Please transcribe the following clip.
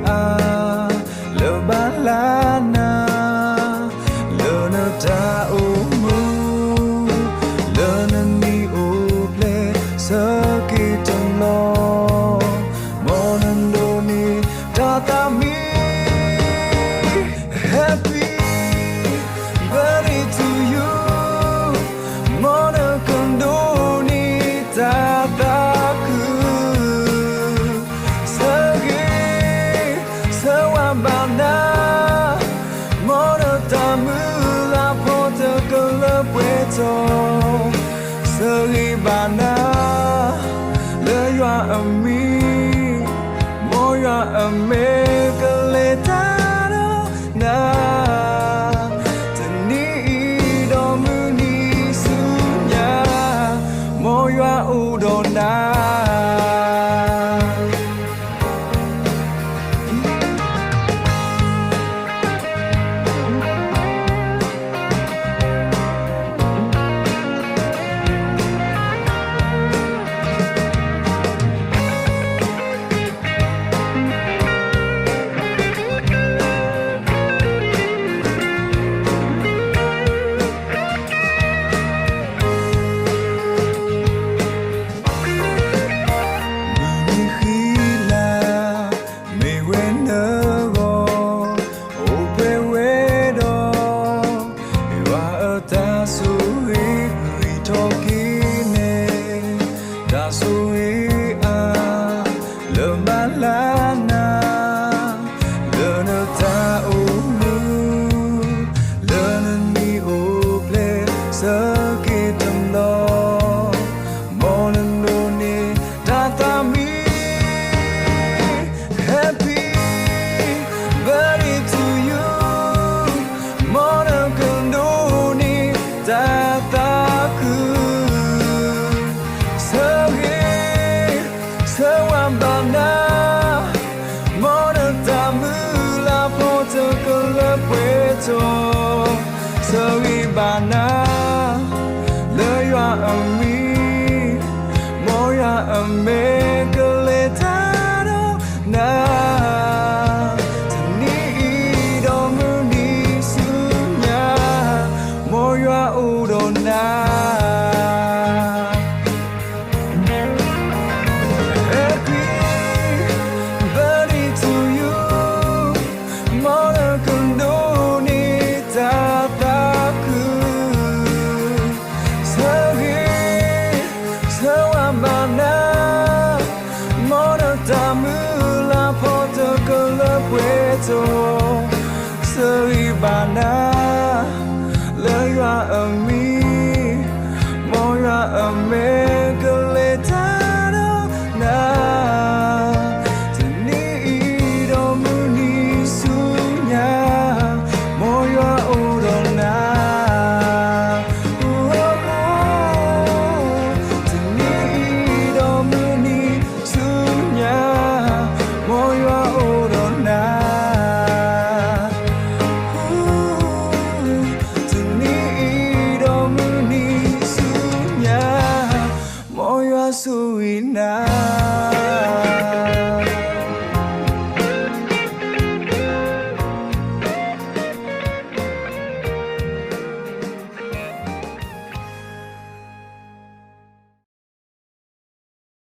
အါ လၢဘၣ်လၢနၤ လၢနတၢ်အိၣ်မူ လၢနနံၣ်အိၣ်ဖျဲၣ်ဆၢက့ၤတဘျီ မ်နဒိးန့ၢ်တၢ်သးမံ Happy birthday to you မ်နကဒိးန့ၢ်တၢ်သးခု ဆၢဂ့ၤဆၢဝါဘၣ်နၤ မ်နတၢ်မုၢ်လၢ်ဖီတကလၢပှဲၤထီၣ် ဆၢဂ့ၤဘၣ်နၤ လၢယွၤအမံၤ မ်ယွၤအမဲာ်ကလဲၤတၢ်ဒီးနၤ တနံၤအံၤဒီးမုၢ်နံၤဆူညါ မ်ယွၤအိၣ်ဒီးနၤ မုၢ်နံၤဃံလၤ မ့ၢ်ဝဲနဂီၢ် အိၣ်ပှဲၤဝဲဒီး ယွၤအတၢ်ဆိၣ်ဂ့ၤဂံၢ်ထီၣ်က့ၤန့ၣ် တၢ်ဆိၣ်ဂ့ၤအါ လၢဘၣ်လၢနၤ လၢနတၢ်အိၣ်မူ လၢနနံၣ်အိၣ်ဖျဲၣ်ဆၢက့ၤတဘျီ မ်နဒိးန့ၢ်တၢ်သးမံ Happy birthday to you မ်နကဒိးန့ၢ်တၢ်သးခု ဆၢဂ့ၤဆၢဝါဘၣ်နၤ မ်နတၢ်မုၢ်လၢ်ဖီတကလၢပှဲၤထီၣ် ဆၢဂ့ၤဘၣ်နၤ လၢယွၤအမံၤ မ်ယွၤအမဲာ်ကလဲၤတၢ်ဒီးနၤ တနံၤအံၤဒီးမုၢ်နံၤဆူညါ မ်ယွၤအိၣ်ဒီးနၤ Happy birthday to you မ်နကဒိးန့ၢ်တၢ်သးခု ဆၢဂ့ၤဆၢဝါဘၣ်နၤ မ်နတၢ်မုၢ်လၢ်ဖီတကလၢပှဲၤထီၣ်